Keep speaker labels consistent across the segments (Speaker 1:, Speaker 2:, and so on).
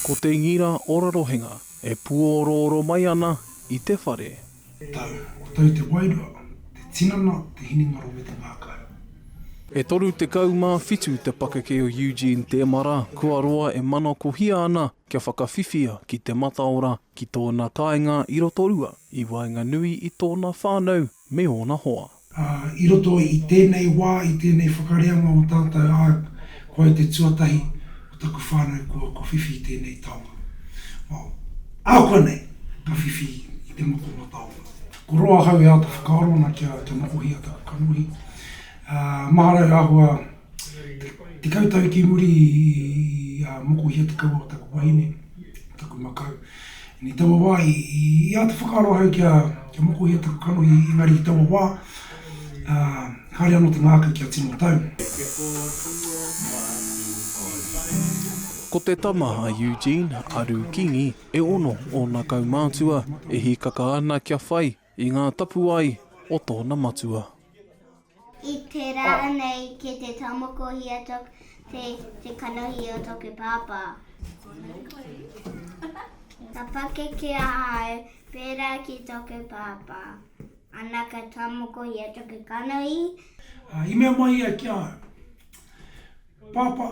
Speaker 1: Ko te ngira o Rarohenga e puorooro mai ana i te whare.
Speaker 2: Tau, ko tau te wairua, te tinana, te hinengaro me te ngākau.
Speaker 1: E 37 te pakeke o Eugene Temara, kua roa e manakohia ana kia whakawhiwhia ki te mataora ki tōna kāinga i Rotorua, i waenganui i tōna whānau me ōna hoa.
Speaker 2: Ā, i roto i tēnei wā, i tēnei whakareanga o tātou, ā, ko au te tuatahi o taku whānau kua, kua whiwhi i tēnei taonga. Well, ākuanei ka whiwhi i te moko mataora. Ko roa ahau e āta whakaaro ana kia, kia mokohia taku kanohi. Ā, mahara au āhua 10 tau ki muri i, ā, mokohia te kaua o taku wahine, taku makau. I taua wā, i āta whakaaro ahau kia, kia mokohia taku kanohi, engari i taua wā, ā, kāore anō te ngākau kia tino tau.
Speaker 1: Ko te tama a Eugene, a Rū Kingi, e ono ōna kaumātua e hīkaka ana kia whai i ngā tapuwae o tōna matua.
Speaker 3: I te rā nei ki te tamokohia te, te kanohi o toku pāpā. Ka pakeke ahau pērā ki toku pāpā. Ana ka tamokohia toku kanohi.
Speaker 2: I mea mai ia ki a au, Pāpā,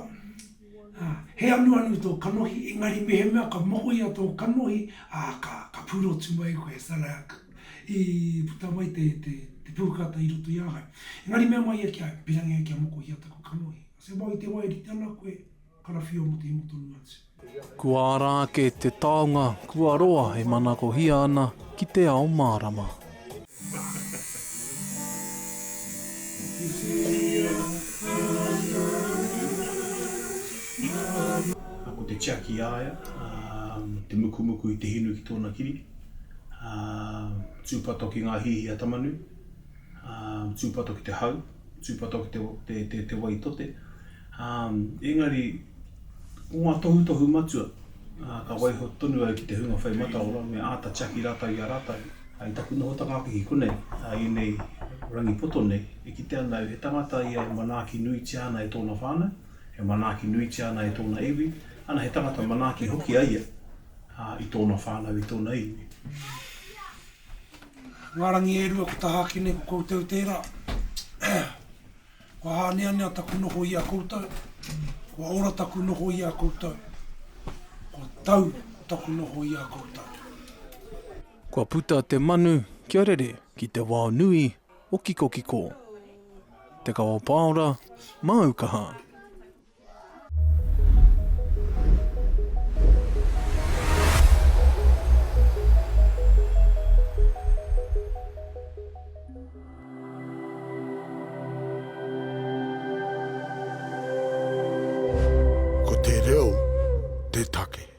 Speaker 2: he anuanu tō kanohi, engari mehemea ka mokoia tō kanohi, ā, ka, ka pūrotu mai koe, so like, i puta mai te, te, te pūkata i roto i ahau. Engari mea mai ia ki a au, pirangi au kia mokohia taku kanohi. I said, well, i te wā e rite ana koe, karawhio mo te hemo tonu atu.
Speaker 1: Kua ara ake te taonga kua roa e manakohia ana ki te ao mārama.
Speaker 4: Ko te tiaki i a ia, te mukumuku i te hinu ki tōna kiri. Ā, tūpato ki ngā hihi a Tamanui, ā, tūpato ki te hau, tūpato ki te, te, te, te wai tote. Ā, engari, ko ngā tohutohu matua, ā, ka waiho tonu au ki te hunga whai mataora, me āta tiaki rātou i a rātou. I taku nohotanga ake ki konei, ā, i ēnei rangi poto nei, e kite ana au he tangata ia e manaaki nuitia ana e tōna whānau, e manaaki nuitia ana e tōna iwi, ana he tangata manaaki hoki a ia. ā, i tōna whānau, i tōna iwi.
Speaker 2: Ngā rangi e rua ko tahaki nei ko koutou tērā. Kua hāneanea taku noho i a koutou, kua ora taku noho i a koutou, kua tau taku noho i a koutou.
Speaker 1: Kua puta te manu kia rere ki te wao nui o Kikokiko. Te Kawa Paora, māu kaha.
Speaker 5: Ko te reo te take.